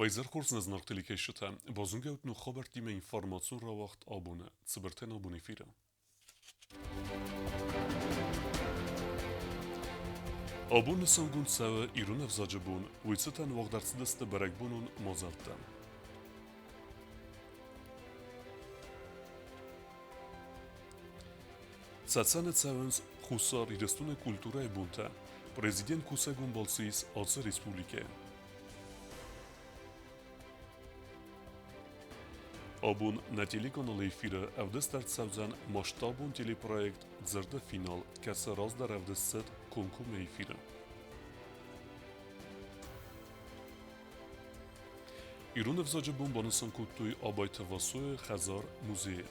Уайзӕрхорз нӕ зынаргъ телекӕсджытӕ, базонгӕут ног хабӕрттимӕ информацион рауагъд абоны цыбыртӕн абон эфиры. Абон нысангонд цӕуы ирон ӕвзаджы бон, уый цытӕн уагъд ӕрцыдысты бӕрӕгбонон мадзӕлттӕ. Цӕцӕны цӕуынц Хуссар Ирыстоны культурӕйы бонтӕ. Президент кусӕгон балцы ис ацы республикӕйы. Абон нӕ телеканалы эфиры ӕвдыст ӕрцӕудзӕн масштабон телепроект «Дзырды финал», кӕцы раздӕр ӕвдыст цыд комкоммӕ эфиры. Ирон ӕвзаджы бон банысан кодтой Абайты Васойы хӕдзар-музейы.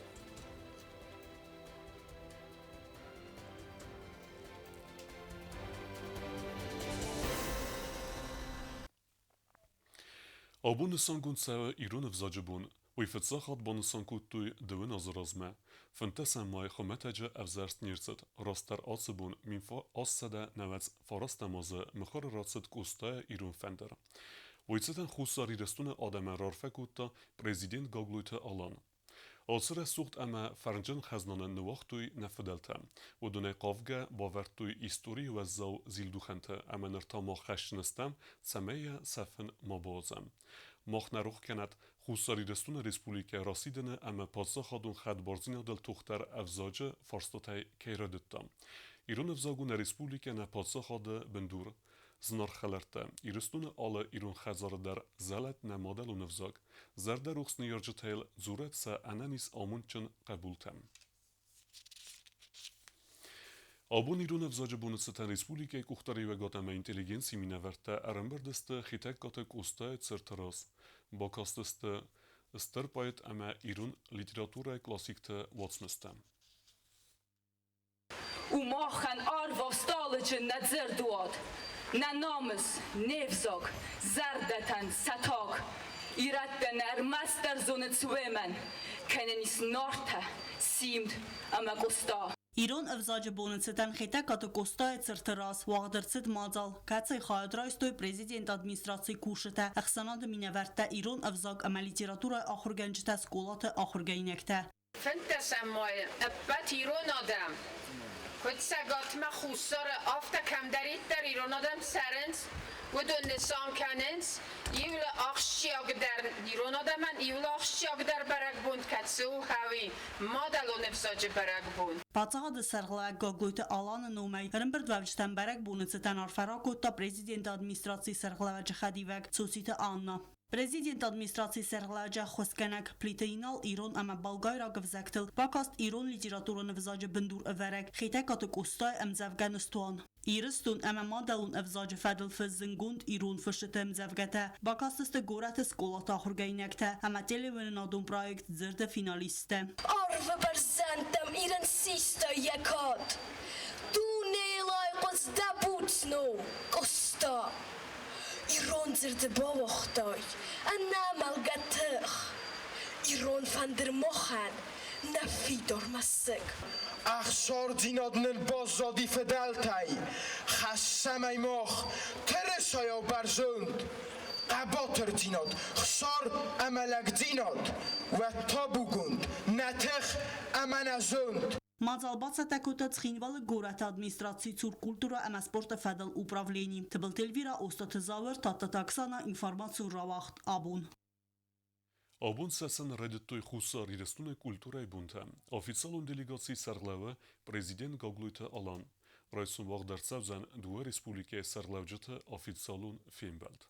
Абон нысангонд цӕуы ирон ӕвзаджы бон. Уый фыццаг хатт банысан кодтой дыууын азы размӕ. Фынддӕсӕм май хуымӕтӕджы ӕвзӕрст не рцыд. Растдӕр ацы бон 1799 азы мыхуыры рацыд Къостайы Ирон фӕндыр. Уый цытӕн Хуссар Ирыстоны адӕмӕн раарфӕ кодта президент Гаглойты Алан. Ацы рӕсугъд ӕмӕ фӕрнджын хӕзнанӕн ныууагътой нӕ фыдӕлтӕ. Уыдонӕй хъавгӕ бавӕрдтой историйы уӕззау зилдухӕнтӕ ӕмӕ ныр та мах хӕсджын стӕм, цӕмӕй йӕ сӕфын ма бауадзӕм. Мах нӕ рох кӕнӕт Хуссар Ирыстоны Республикӕ расидыны ӕмӕ паддзахадон хӕдбардзинадыл тох дӕр ӕвзаджы фарстатӕй кӕй райдыдта. Ирон ӕвзаг у нӕ республикӕ, нӕ паддзахады бындур. Зынаргъ хӕлӕрттӕ, Ирыстоны алы ирон хӕдзары дӕр зӕлӕд нӕ мадӕлон ӕвзаг, зӕрдӕрухс ныййарджытӕ йыл дзурӕд сӕ ӕнӕниз амондджын хъӕбултӕм. Абон ирон ӕвзаджы боны цытӕн республикӕйы къухдариуӕгад ӕмӕ интеллигенцийы минӕвӕрттӕ ӕрӕмбырд сты Хетӕгкаты Къостайы цырты раз. Бакастысты стыр поэт ӕмӕ ирон литературӕйы классикты уацмыстӕ. У махӕн арвау стъалыджын нӕ дзырдуат, нӕ намыс, не взаг, зӕрдӕтӕн сӕ таг. Ирӕттӕ нӕ ӕрмӕстдӕр зонынц уемӕн, кӕнынц Нартӕ, Симд ӕмӕ Къоста. Ирон ӕвзаджы боны цытӕн Хетӕгкаты Къостайы цырты раз уагъд ӕрцыд мадзал, кӕцыйы хайад райстой президенты администрацийы кусджытӕ, ӕхсӕнады минӕвӕрттӕ, ирон ӕвзаг ӕмӕ литературӕйы ахуыргӕнджытӕ, скъолаты ахуыргӕнинӕгтӕ. Фынддӕсӕм майы ӕппӕт ирон адӕм, куыд Цӕгатмӕ Хуссары, афтӕ кӕмдӕриддӕр ирон адӕм цӕрынц, уыдон нысан кӕнынц иуыл ахсджиагдӕр ирон адӕмӕн иуыл ахсджиагдӕр бӕрӕгбон кӕцы у, хӕуи мадӕлон ӕвзаджы бӕрӕгбон. Паддзахады сӕргълӕууӕг Гаглойты Аланы номӕй ӕрӕмбырдуӕвджытӕн бӕрӕгбоны цытӕн арфӕ ракодта президенты администрацийы сӕргълӕууӕджы хӕдивӕг Цоциты Анна. Президенты администрацийы сӕргълӕууӕджы ӕххуысгӕнӕг Плиты Инал ирон ӕмӕ болгайраг ӕвзӕгтыл бакаст ирон литературон ӕвзаджы бындурӕвӕрӕг Хетӕгкаты Къостайы ӕмдзӕвгӕ «Ныстуан». Ирыстон ӕмӕ мадӕлон ӕвзаджы фӕдыл фӕзынгонд ирон фысджыты ӕмдзӕвгӕтӕ бакастысты горӕты скъолаты ахуыргӕнинӕгтӕ ӕмӕ телеуынынадон проект «Дзырды финалисттӕ». Арвы бӕрзӕндтӕм Ирӕн систа йӕ кад. Дунейыл айхъуыст дӕ буц ном, Къоста. Ирон дзырды бауагътай ӕнӕмӕлгӕ тых. Ирон фӕндыр махӕн нӕ фидар мӕсыг. Ӕхсардзинад нын баззади фыдӕлтӕй, хӕссӕм ӕй мах тырысайау бӕрзонд. Хъӕбатырдзинад, хсар ӕмӕ лӕгдзинад, уӕд табугонд, нӕ тых ӕмӕ нӕ зонд. Мадзал бацӕттӕ кодта Цхинвалы горӕты администрацийы цур культурӕ ӕмӕ спорты фӕдыл управлени. Тыбылты Эльвира, Остъаты Зауыр, Тадтаты Оксана, информацион рауагъд абон. Абон Цӕцӕны райдыдтой Хуссар Ирыстоны культурӕйы бонтӕ. Официалон делегацийы сӕргълӕууӕг президент Гаглойты Алан. Райсом уагъд ӕрцӕудзӕн дыууӕ республикӕйы сӕргълӕуджыты официалон фембӕлд.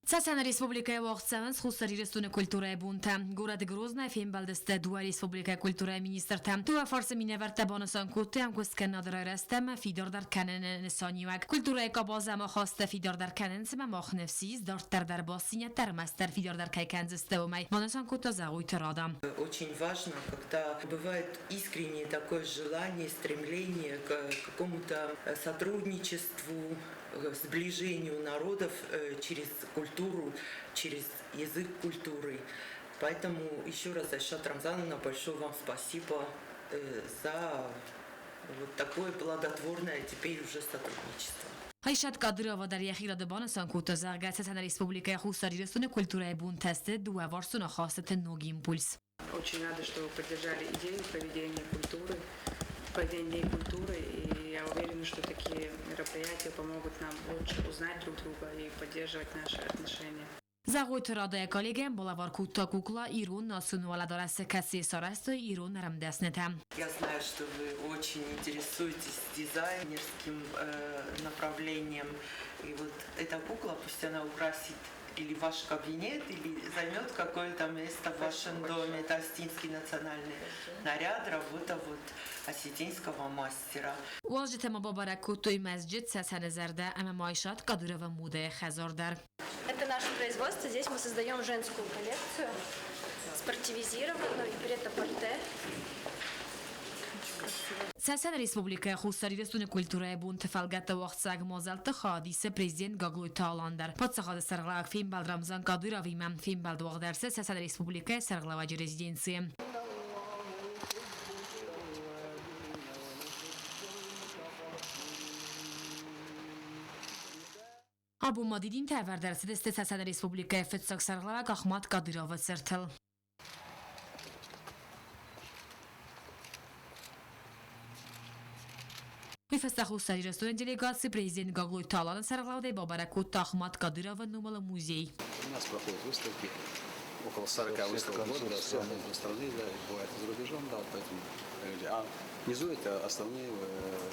Цӕцӕны республикӕйы уагъд цӕуынц Хуссар Ирыстоны культурӕйы бонтӕ. Горӕт Грознайы фембӕлдысты дыууӕ республикӕйы культурӕйы министртӕ. Дыууӕ фарсы минӕвӕрттӕ банысан кодтой ӕмгуысткӕнынады райрӕзт ӕмӕ фидардӕр кӕныны нысаниуӕг. Культурӕйы къабаз ӕмӕ ахастытӕ фидардӕр кӕнынц ӕмӕ мах ныфс ис, дарддӕр дӕр бастдзинӕдтӕ ӕрмӕстдӕр фидардӕр кӕй кӕндзысты, уымӕй, банысан кодта Зӕгъойты Рада. Очень важно, когда бывает искреннее такое желание, стремление к какому-то сотрудничеству, сближению народов через культуру, через язык культуры. Поэтому еще раз, Айшат Рамзановна, большое вам спасибо за вот такое плодотворное теперь уже сотрудничество. Айшат Кадырова дӕр йӕхи рады банысан кодта, зӕгъгӕ, Цӕцӕны Республикӕйы Хуссар Ирыстоны культурӕйы бонтӕ сты дыууӕварсон ахастыты ног импульс. Очень рада, что вы поддержали идею проведения культуры, проведения культуры, и я уверена, что такие мероприятия помогут нам лучше узнать друг друга и поддерживать наши отношения. Зӕгъойты Радайы коллегӕйӕн балӕвар кодта кукла ирон национ уӕлӕдарӕсы, кӕцыйы сарӕзтой ирон ӕрмдӕснытӕ. Я знаю, что вы очень интересуетесь дизайнерским направлением. И вот эта кукла, пусть она украсит или ваш кабинет, или займет какое-то место в вашем доме. Это осетинский национальный наряд, работа вот осетинского мастера. Уазджытӕ ма бабӕрӕг кодтой мӕзджыт Цӕцӕны зӕрдӕ ӕмӕ Майсат Кадыровы модӕйы хӕдзар дӕр. Это наше производство. Здесь мы создаем женскую коллекцию, спортивизированную и прет-а-порте. Цӕцӕны Республикӕйы Хуссар Ирыстоны культурӕйы бонты фӕлгӕтты уагъдцӕуӕг мадзӕлтты хайад исы президент Гаглойты Алан дӕр. Паддзахады сӕргълӕууӕг фембӕлд Рамзан Кадыровимӕ. Фембӕлд уагъд ӕрцыд Цӕцӕны Республикӕйы сӕргълӕууӕджы резиденцийы. Абон ма дидинтӕ ӕвӕрд ӕрцыдысты Цӕцӕны Республикӕйы фыццаг сӕргълӕууӕг Ахмат Кадыровы цыртыл. Уый фӕстӕ Хуссар Ирыстоны делегаци президент Гаглойты Аланы сӕргълӕудӕй бабӕрӕг кодта Ахмат Кадыровы номыл музей. У нас проходят выставки, около 40 выставок в год, да, страны, да, бывает и за рубежом, да, поэтому а внизу это основные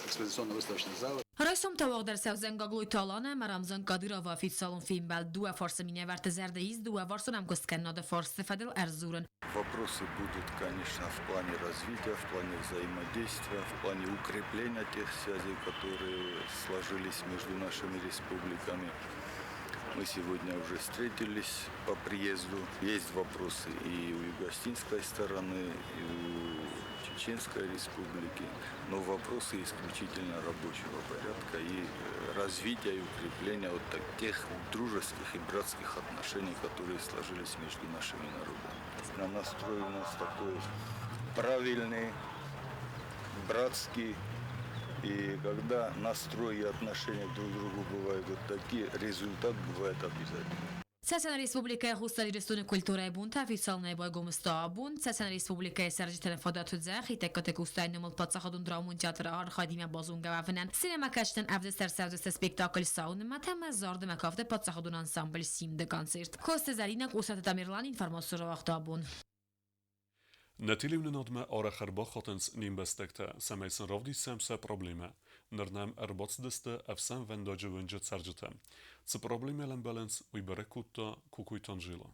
экспозиционно-выставочные залы. Райсом та уагъд ӕрцӕудзӕн Гаглойты Алан ӕмӕ Рамзан Кадыровы официалон фембӕлд дыууӕ фарсы минӕвӕртты зӕрдӕ дыууӕварсон ӕмгуысткӕнынады фарсты фӕдыл ӕрдзурын. Вопросы будут, конечно, в плане развития, в плане взаимодействия, в плане укрепления тех связей, которые сложились между нашими республиками. Мы сегодня уже встретились по приезду. Есть вопросы и у юго-осетинской стороны, и у Чеченской республики, но вопросы исключительно рабочего порядка и развития и укрепления вот так, тех дружеских и братских отношений, которые сложились между нашими народами. На настрой у нас такой правильный, братский. И когда настрой и отношения друг к другу бывают вот такие, результат бывает обязательно. Цӕцӕны Республикӕйы Хуссар Ирыстоны культурӕйы бонтӕ официалонӕй байгом сты абон. Цӕцӕны Республикӕйы цӕрджытӕн фадат уыдзӕн Хетӕгкаты Къостайы номыл паддзахадон драмон театры архайдимӕ базонгӕ уӕвынӕн. Сценӕмӕкӕсджытӕн ӕвдыст ӕрцӕудзысты спектакль Сау нымӕт ӕмӕ зарды ӕмӕ кафты паддзахадон ансамбль Симды концерт. Коцты Зӕринӕ, Къусаты Тамерлан информаци рауагъта абон. Нӕ телеуынынадмӕ арӕх ӕрбахатынц не мбӕстӕгтӕ, цӕмӕй сын равдисӕм сӕ проблемӕ. Ныр нӕм ӕрбацыдысты ӕфсӕнвӕндаджы уынджы цӕрджытӕ. Цы проблемӕйыл ӕмбӕлынц, уый бӕрӕг кодта Кокойты Анжела.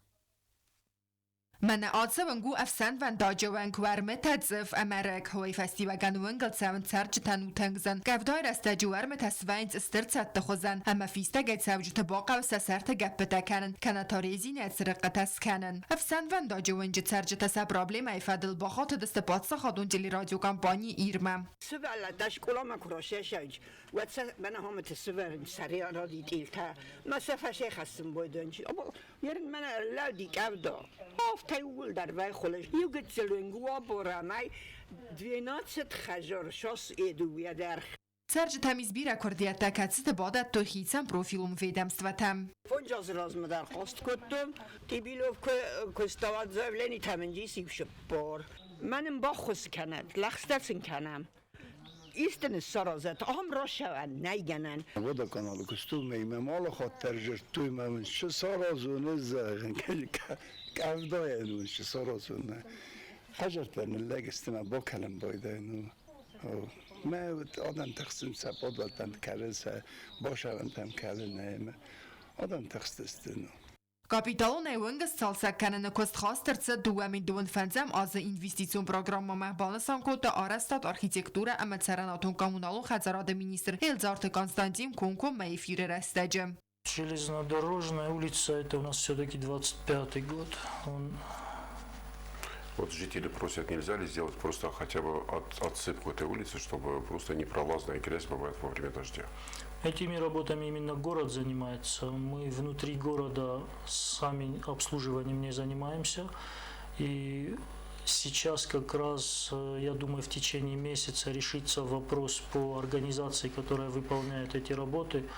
Мӕнӕ ацӕуӕнг у ӕфсӕнвӕндаджы уӕнг уӕрмытӕ цъыф ӕмӕ рӕгхойы фӕстиуӕгӕн уынгыл цӕуын цӕрджытӕн утӕнгдзӕн. Къӕвдайы рӕстӕджы уӕрмытӕ свӕййынц стыр цӕдты хуызӕн ӕмӕ фистӕгӕй цӕуджыты бахъӕуы сӕ сӕрты гӕппытӕ кӕнын кӕнӕ та резинӕ цырыхъхъытӕ скӕнын. Ӕфсӕнвӕндаджы уынджы цӕрджытӕ сӕ проблемӕйы фӕдыл бахатыдысты паддзахадон телерадиокомпани Ирмӕ. Сывӕллӕттӕ скъоламӕ куы расӕсӕнч, уӕд сӕ мӕнӕ хомыты сывӕрын сӕриаради тъилтӕ, ма сӕ фӕсӕ хӕссын бойдӕнч. Ерын мӕнӕ ӕрлӕуди къӕвда. Афтӕ иууылдӕр байхъуылыс. Иу гыццыл уынг уаборамӕй 12 хӕдзар сос дыууӕ дӕр. Цӕрджытӕм ис бирӕ куырдиӕттӕ, кӕцыты бадӕттой хицӕн профилон ведомствотӕм. 5 азы размӕ дӕр хъаст кодтон. Тибилов куыста заявление мын иу 40. Мӕнӕн баххуыс кӕнӕд, лӕгъстӕ сын кӕнӕм. Исты ныссаразӕт, ахӕм рацӕуӕн нӕй гӕнӕн. Водоканалы куыстон мӕ алы хатт дӕр дзырдтой, мӕ уын цы саразон, ӕз зӕгъын, къӕвдайӕн уын цы саразон. Хӕдзӕрттӕ ныллӕг сты мӕ бакӕлын байдайын. Мӕ адӕм тыхсынц сӕ подвалтӕм кӕлын, сӕ басӕвӕнтӕм кӕлын, ӕмӕ адӕм тыхстысты. Капиталонӕй уынг сцалцӕг кӕныны куыст хаст ӕрцыд 2025 азы инвестицион программӕмӕ, банысан кодта арӕзтад, архитектурӕ ӕмӕ цӕрӕнуатон-коммуналон хӕдзарады министр Елдзарты Константин комкоммӕ эфиры рӕстӕджы. Железнодорожная улица, это у нас все-таки 25-й год. Он Вот жители просят, нельзя ли сделать просто хотя бы отсыпку этой улицы, чтобы просто непролазная грязь бывает во время дождя. Этими работами именно город занимается. Мы внутри города сами обслуживанием не занимаемся. И Сейчас как раз, я думаю, в течение месяца решится вопрос по организации, которая выполняет эти работы,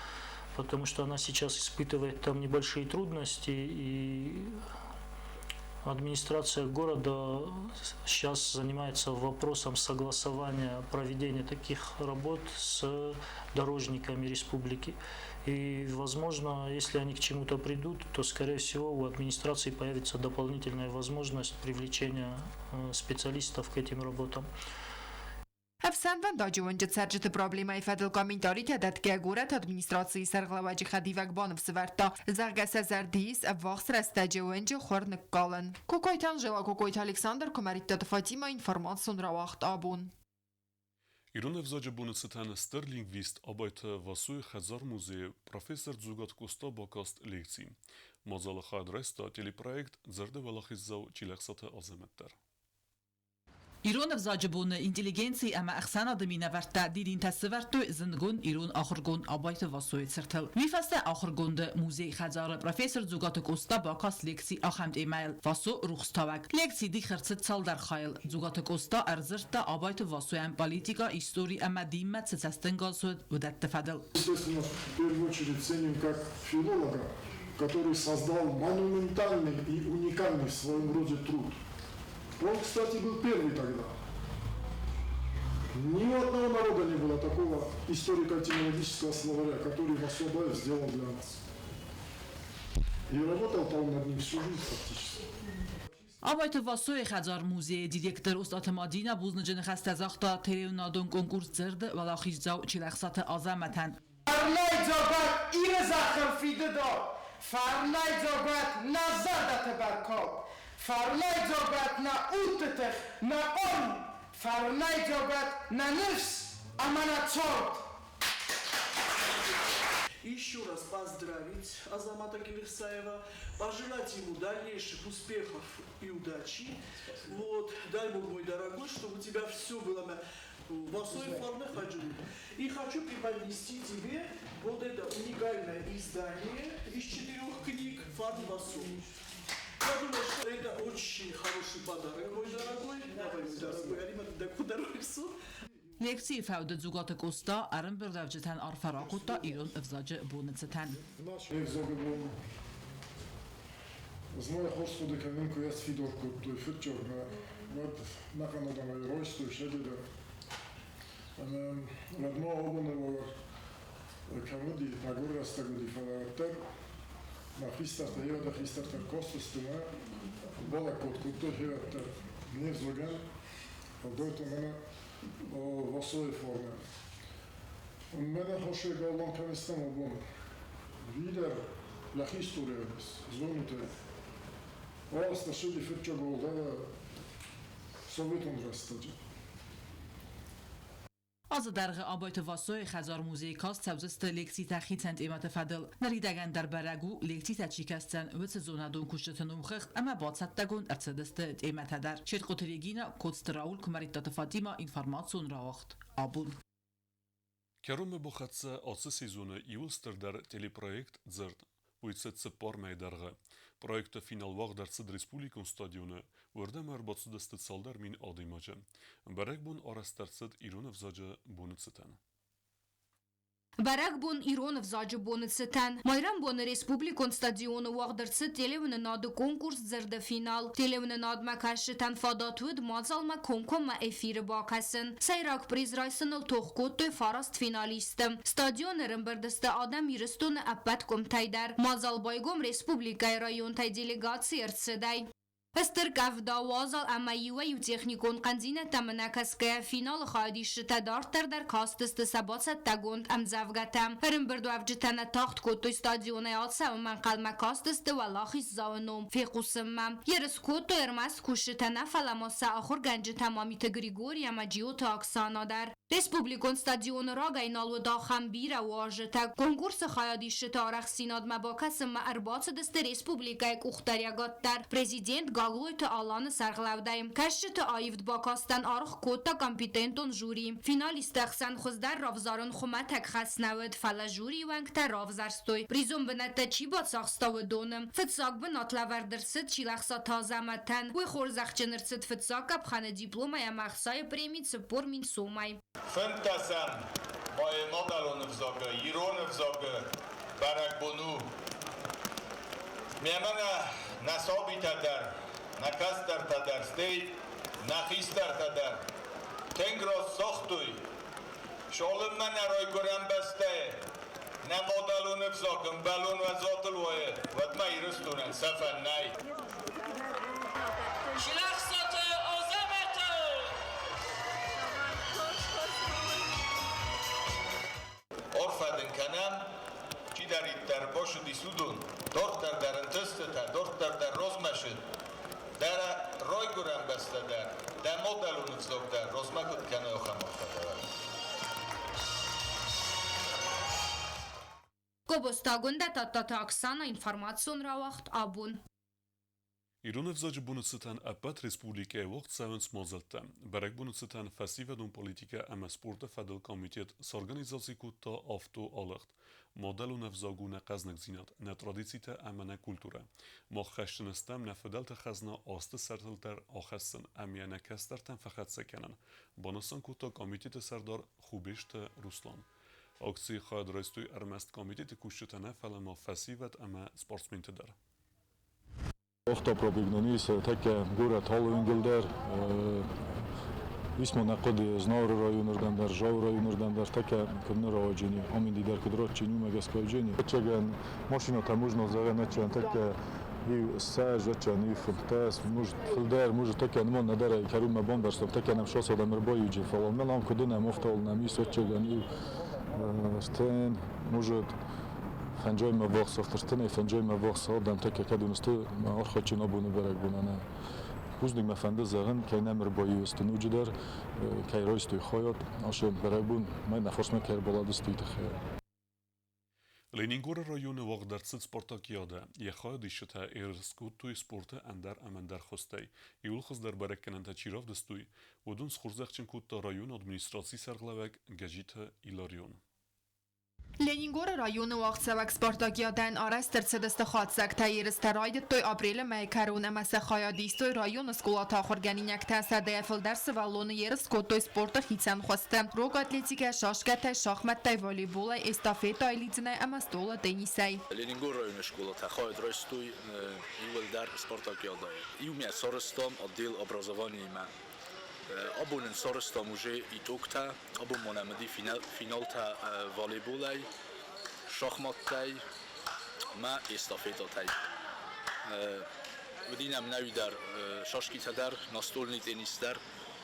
потому что она сейчас испытывает там небольшие трудности, и администрация города сейчас занимается вопросом согласования проведения таких работ с дорожниками республики. И, возможно, если они к чему-то придут, то, скорее всего, у администрации появится дополнительная возможность привлечения специалистов к этим работам. Ӕфсӕнвӕндаджы уынджы цӕрджыты проблемӕйы фӕдыл комментаритӕ дӕтгӕ горӕты администрацийы сӕргълӕууӕджы хӕдивӕг баныфсӕвӕрдта, зӕгъгӕ сӕ зӕрды ис ӕввахс рӕстӕджы уынджы хуыр ныккалын. Кокойты Анжела, Кокойты Александр, Куымӕридтаты Фатимӕ, информацион рауагъд абон. Ирон ӕвзаджы боны цытӕн стыр лингвист Абайты Васойы хӕдзар-музейы профессор Дзугаты Къоста бакаст лекци. Мадзалы хайад райста телепроект «Дзырды уӕлахиздзау» Чилӕхсаты Азӕмӕт дӕр. Ирон ӕвзаджы боны интеллигенци ӕмӕ ӕхсӕнады минӕвӕрттӕ дидинтӕ сӕвӕрдтой зындгонд ирон ахуыргонд Абайты Васойы цыртыл. Уый фӕстӕ ахуыргонды музей-хӕдзары профессор Дзугаты Къоста бакаст лекци ахӕм темӕйыл «Васо рухстауӕг». Лекци дих ӕрцыд цалдӕр хайыл. Дзугаты Къоста ӕрдзырдта Абайты Васойӕн политикӕ, истори ӕмӕ динмӕ цы цӕстӕнгас уыд, уыдӕтты фӕдыл. Естественно, в первую очередь ценим как филолога, который создал монументальный и уникальный в своем роде труд. Он, кстати, был первый тогда. Ни у одного народа не было такого историко-этимологического словаря, который Васо Абаев сделал для нас. И работал там над ним всю жизнь фактически. Абайты Васойы хӕдзар-музейы директор Остъаты Мадинӕ бузныджы ныхӕстӕ загъта телеуынадон конкурс Дзырды уӕлахиздзау Чилӕхсаты Азӕмӕтӕн. Фӕрнӕйдзогӕд Иры зӕххыл фидыдон, Фӕрнӕйдзогӕд нӕ зӕрдӕты бӕркад, Фӕрнӕйдзогӕд нӕ удты тых, нӕ хъару, Фӕрнӕйдзогӕд нӕ ныфс ӕмӕ нӕ цард. Еще раз поздравить Азамата Келехсаева, пожелать ему дальнейших успехов и удачи. Вот, дай Бог, мой дорогой, чтобы у тебя все было Васой формы хочу. И хочу преподнести тебе вот это уникальное издание из четырех книг Фарн Васо. Я думаю, что это очень хороший подарок, мой дорогой. Давай, мой дорогой, Алима, да куда Лекцийы фӕуды Дзугаты Къоста ӕрӕмбырдуӕвджытӕн арфӕ ракодта ирон ӕвзаджы боны цытӕн. Ӕвзагы бон Знай хорз хъуыды кӕнын, куы йӕ сфидар кодтой фыццагмӕ, уӕд нӕхъӕн адӕмӕй райстой сӕдӕ Ӕмӕ уӕдмӕ абоны уавӕр кӕм уыди, мӕгуыр рӕстӕг уыди, фӕлӕ уӕддӕр мӕ хистӕртӕ, хиуӕдӕ хистӕртӕ кастысты мӕ балӕггад кодтой хиуӕттӕ не взагӕн, дойты мӕнӕ Васойы формӕ. Мӕнӕ хосӕй галуан кӕм стӕм абон. Видӕр лӕхи историйӕ зонут ӕй. Асташили фыццаг уӕлдай советон рӕстӕджы. Азы дӕргъы Абайты Васойы хӕдзар-музейы каст цӕудзысты лекцитӕ хицӕн темӕты фӕдыл. Ныридӕгӕн дӕр бӕрӕг у, лекцитӕ чи кӕсдзӕн, уыцы зонадон куыстыты номхыгъд ӕмӕ бацӕттӕгонд ӕрцыдысты темӕтӕ дӕр. Четкъоты Регинӕ, Коцты Рауль, Куымӕридтаты Фатимӕ, информацион рауагъд. Абон. Кӕронмӕ бахӕццӕ ацы сезоны иууыл стырдӕр телепроект «Дзырд». Уый цыд 4 мӕйы дӕргъы. Проекты финал уагъд ӕрцыд республикон стадионы, уырдӕм ӕрбацыдысты цалдӕр мин адӕймаджы. Бӕрӕгбон арӕзт ӕрцыд ирон ӕвзаджы боны цытӕн. Бӕрӕгбон ирон ӕвзаджы боны цытӕн. Майрӕмбоны республикон стадионы уагъд ӕрцыд телеуынынады конкурс «Дзырды финал». Телеуынынадмӕ кӕсджытӕн фадат уыд мадзалмӕ комкоммӕ эфиры бакӕсын. Сӕйраг приз райсыныл тох кодтой фараст финалисты. Стадионы ӕрӕмбырд сты адӕм Ирыстоны ӕппӕт къуымтӕй дӕр. Мадзал байгом республикӕйы районтӕй делегаци ӕрцыдӕй. Стыр къӕвда, уазал ӕмӕ иуӕй-иу техникон хъӕндзинӕдтӕм ӕнӕкӕсгӕйӕ финалы хайадисджытӕ дарддӕр дӕр кастысты сӕ бацӕттӕгонд ӕмдзӕвгӕтӕ. Ӕрӕмбырдуӕвджытӕ нӕ тагъд кодтой стадионӕй ацӕуынмӕ, ӕнхъӕлмӕ кастысты уӕлахиздзауы ном фехъусынмӕ. Ерыс кодтой ӕрмӕст кусджытӕ нӕ, фӕлӕ ма сӕ ахуыргӕнджытӕ Мамиты Григорий ӕмӕ Джиоты Оксана дӕр. Республикон стадионы рагӕй нал уыд ахӕм бирӕ уазджытӕ. Конкурсы хайадисджыты арӕхстдзинадмӕ бакӕсынмӕ ӕрбацыдысты республикӕйы къухдариӕгад дӕр президент Гаглойты Аланы сӕргълӕудӕй. Кӕсджыты аивд бакастӕн аргъ кодта компетентон жюри. Финалистты ӕхсӕн хуыздӕр равзарын хуымӕтӕг хӕс нӕ уыд, фӕлӕ жюрийы уӕнгтӕ равзӕрстой, призон бынӕттӕ чи бацахста, уыдоны. Фыццаг бынат лӕвӕрд ӕрцыд Чилӕхсаты Азӕмӕтӕн. Уый хорзӕхджын ӕрцыд фыццаг къӕпхӕны дипломӕй ӕмӕ ӕхцайы преми 40 000 сомӕй. Фынддӕсӕм майы мадӕлон ӕвзагы, ирон ӕвзагы бӕрӕгбон у. Мемӕ нӕ сабитӕ дӕр, нӕ кӕстӕртӕ дӕр, стӕй нӕ хистӕртӕ дӕр тынг раст загътой, цалынмӕ нӕ райгуырӕн бӕстӕйы нӕ мадӕлон ӕвзаг ӕмбӕлон уӕзатыл уайы, уӕдмӕ Ирыстонӕн сӕфӕн нӕй. Чилӕхсаты Азӕмӕты! Арфӕ дын кӕнӕм, чидӕриддӕр бацыдис уыдон, дарддӕр дӕр ӕнтыстытӕ, дарддӕр дӕр размӕ дӕ райгуырӕн бӕстӕ дӕр, дӕ мадӕлон ӕвзаг дӕр размӕ куыд кӕны, ахӕм арфӕ дӕ уӕд. Гобозты Агуындӕ, Тадтаты Оксана, информацион рауагъд «Абон». Ирон ӕвзаджы боны цытӕн ӕппӕт республикӕйы уагъд цӕуынц мадзӕлттӕ. Бӕрӕгбоны цытӕн фӕсивӕдон политикӕ ӕмӕ спорты фӕдыл комитет сорганизаци кодта автоалыгъд. Мадӕлон ӕвзаг у нӕ хъӕзныгдзинад, нӕ традицитӕ ӕмӕ нӕ культурӕ. Мах хӕсджын стӕм нӕ фыдӕлты хӕзна азты сӕртыл дӕр ахӕссын ӕмӕ йӕ нӕ кӕстӕртӕн фӕхӕццӕ кӕнын, банысан кодта комитеты сӕрдар Хубежты Руслан. Акцийы хайад райстой ӕрмӕст комитеты кусджытӕ нӕ, фӕлӕ ма фӕсивӕд ӕмӕ спортсменты дӕр. Октябрь тӕккӕ горӕт Алыуынгыл дӕр, ис ма нӕ хъуыды Знауыры районы рдӕм дӕр, Жауы районы рдӕм дӕр, тӕккӕ куыд нӕ рауаджени, аминди дӕр куыд радджени, уымӕ гӕсгӕ уыджени. Ӕвӕццӕгӕн машинӕтӕ можно зӕгъӕн, ӕвӕццӕгӕн тӕккӕ иу ссӕдз, ӕвӕццӕгӕн иу фынддӕс, может фылдӕр, может тӕккӕ нымад нӕдӕр ӕй кӕронмӕ бамбӕрстам, тӕккӕ нӕм сасадӕм ӕрбаиуджи, фӕлӕ мӕн ам куыд уынӕм, афтӕ нӕм ис, ӕвӕццӕгӕн иу ӕртын, может фӕнджаймӕ ввахс, ӕртынӕй фӕнджаймӕ ввахс адӕм тӕккӕ кӕд уынысты архайдджын абоны бӕрӕгбонӕн. Бузныг мӕ фӕнды зӕгъын, кӕй нӕм ӕрбаиу сты ноджыдӕр, кӕй райстой хайад ацы бӕрӕгбон, мӕ нӕ фарсмӕ кӕй ӕрбаладысты, уый тыххӕй. Ленингоры районы уагъд ӕрцыд спартакиадӕ. Йӕ хайадисджытӕ ерыс кодтой спорты ӕндӕр ӕмӕ ӕндӕр хуызтӕй. Иууыл хуыздӕр бӕрӕггӕнӕнтӕ чи равдыстой, уыдон схорзӕхджын кодта районы администрацийы сӕргълӕууӕг Гӕджиты Иларион. Ленингоры районы уагъдцӕуӕг спартакиадӕйӕн арӕзт ӕрцыдысты хатдзӕгтӕ. Ерыстӕ райдыдтой апрелы мӕйы кӕрон ӕмӕ сӕ хайад истой районы скъолаты ахуыргӕнинӕгтӕ. Сӕдӕйӕ фылдӕр сывӕллоны ерыс кодтой спорты хицӕн хуызты: рог атлетикӕ, шашкӕтӕй, шахмӕттӕй, волейболӕй, эстафетӕйы лидзынӕй ӕмӕ стъолы теннисӕй. Ленингоры районы скъолатӕ хайад райстой иууылдӕр спартакиадӕйы. Иумӕ сарӕзтам отдел образованиимӕ. Абон ын сарӕзтам уже итогтӕ. Абон ма нӕм уыди финалтӕ волейболӕй, шахматтӕй ӕмӕ эстафетӕтӕй. Уыди нӕм нӕуи дӕр шашкитӕ дӕр, настольный теннис дӕр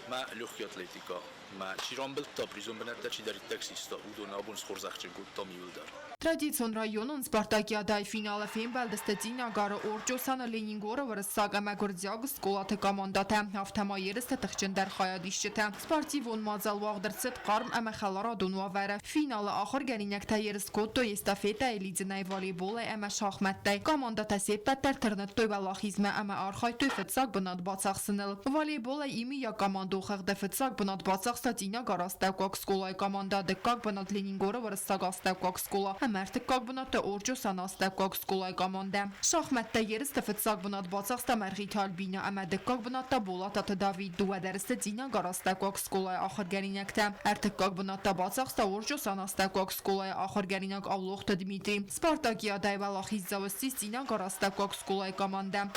ӕмӕ легкий атлетикӕ. Ӕмӕ чи рамбылдта, призон бынӕттӕ чидӕриддӕр систа, уыдон абон схорзӕхджын кодтам иууылдӕр. Традицион районон спартакиадӕйы финалы фембӕлдысты Цъинагары, Орчъосаны, Ленингоры уырыссаг ӕмӕ гуырдзиаг скъолаты командӕтӕ, афтӕ ма ерысты тыхджындӕр хайадисджытӕ. Спортивон мадзал уагъд ӕрцыд хъарм ӕмӕ хӕларадон уавӕры. Финалы ахуыргӕнинӕгтӕ ерыс кодтой эстафетӕйы лидзынӕй, волейболӕй ӕмӕ шахмӕттӕй. Командӕтӕ се ппӕт дӕр тырныдтой уӕлахизмӕ ӕмӕ архайдтой фыццаг бынат бацахсыныл. Волейболӕй иумӕйаг командон хыгъды фыццаг бынат бацахста Цъинагары астӕуккаг скъолайы командӕ, дыккаг бынат Ленингоры уырыссаг астӕуккаг скъола ӕмӕ ӕртыккаг бынаты Орчъосаны астӕуккаг скъолайы командӕ. Шахмӕттӕй ерысты фыццаг бынат бацахста Мӕргъиты Альбинӕ ӕмӕ дыккаг бынат та Болататы Давид. Дыууӕ дӕр сты Цъинагары астӕуккаг скъолайы ахуыргӕнинӕгтӕ. Ӕртыккаг бынат та бацахста Орчъосаны астӕуккаг скъолайы ахуыргӕнинаг Аулохты Дмитрий. Спартакиадӕйы уӕлахиздзау ссис Цъинагары астӕуккаг скъолайы командӕ.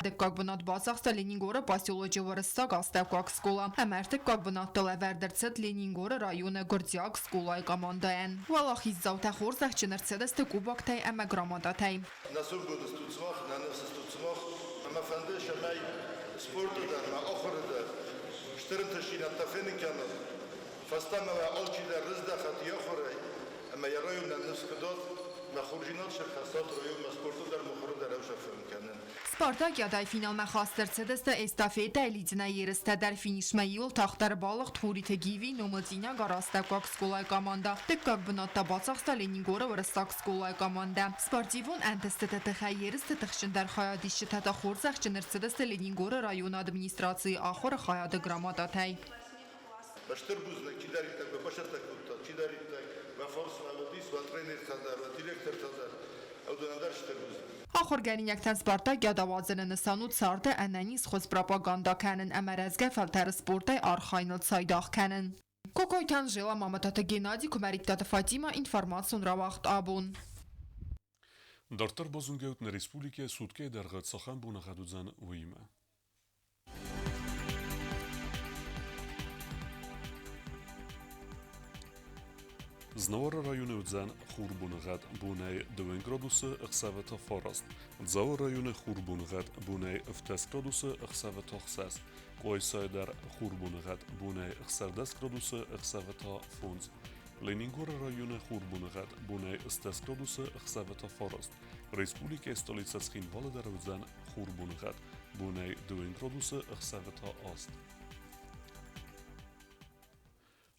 Дыккаг бынат бацахста Ленингоры поселочы уырыссаг астӕуккаг скъола ӕмӕ ӕртыккаг бынаты лӕвӕрд ӕрцыд Ленингоры районы гуырдзиаг скъолайы командӕйӕн. Уӕлахиздзаутӕ хорзӕхджын ӕрцыдысты кубоктӕй ӕмӕ грамотатӕй. Нӕ сургонд стут сымах, нӕ ныфс стут сымах, ӕмӕ фӕнды, цӕмӕй спорты дӕр, мӕ ахуыры дӕр стыр ӕнтыстдзинӕдтӕ фенын кӕнат. Фӕстӕмӕ уӕ алчидӕр рыздӕхӕт йӕ ахуырӕй ӕмӕ йӕ районӕн ныфс куыд уат. Мӕ хорздзинад сӕрхӕссат районмӕ спорты дӕр, мыхуыры дӕр ӕвзӕрфӕн кӕнын. Спартакиадӕйы финалмӕ хаст ӕрцыдысты эстафетӕйы лидзынӕй ерыстӕ дӕр. Финишмӕ иуыл тагъддӕр балыгъд Хуриты Гивийы номыл Цъинагары астӕуккаг скъолайы командӕ. Дыккаг бынат та бацахста Ленингоры уырыссаг скъолайы командӕ. Спортивон ӕнтыстыты тыххӕй ерысты тыхджындӕр хайадисджытӕ та хорзӕхджын ӕрцыдысты Ленингоры районы администрацийы ахуыры хайады грамотатӕй. Стыр бузныг, чидӕриддӕр мӕ бацӕттӕ кодта, чидӕриддӕр мӕ фарсмӕ уыдис, уӕ тренертӕ дӕр, уӕ директортӕ дӕр, уыдонӕн дӕр стыр бузныг. Ахуыргӕнинӕгтӕн Спартакиад ауадзыны нысан у царды ӕнӕниз хуыз пропагандӕ кӕнын ӕмӕ рӕзгӕ фӕлтӕры спортӕй архайыныл цайдагъ кӕнын. Кокойты Анжела, Мамытаты Геннади, Куымӕридтаты Фатимӕ, информацион рауагъд абон. Дарддӕр базонгӕут нӕ республикӕйы суткӕйы дӕргъы цахӕм боныгъӕд уыдзӕн, уыимӕ. Знауыры районы уыдзӕн хурбоныгъӕд бонӕй 2 градусы, ӕхсӕвы та 9. Дзауы районы хурбоныгъӕд бонӕй 17 градусы, ӕхсӕвы та 6. Къуайсайы дӕр хурбоныгъӕд бонӕй 16 градусы, ӕхсӕвы та 5. Ленингоры районы хурбоныгъӕд бонӕй 10 градусы, ӕхсӕвы та 9. Республикӕйы столицӕ Цхинвалы дӕр уыдзӕн хурбоныгъӕд бонӕй 2 градусы, ӕхсӕвы та 8.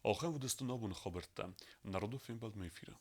Ахӕм уыдысты нӕ абоны хабӕрттӕ. Народы фембӕлдмӕ эфиры.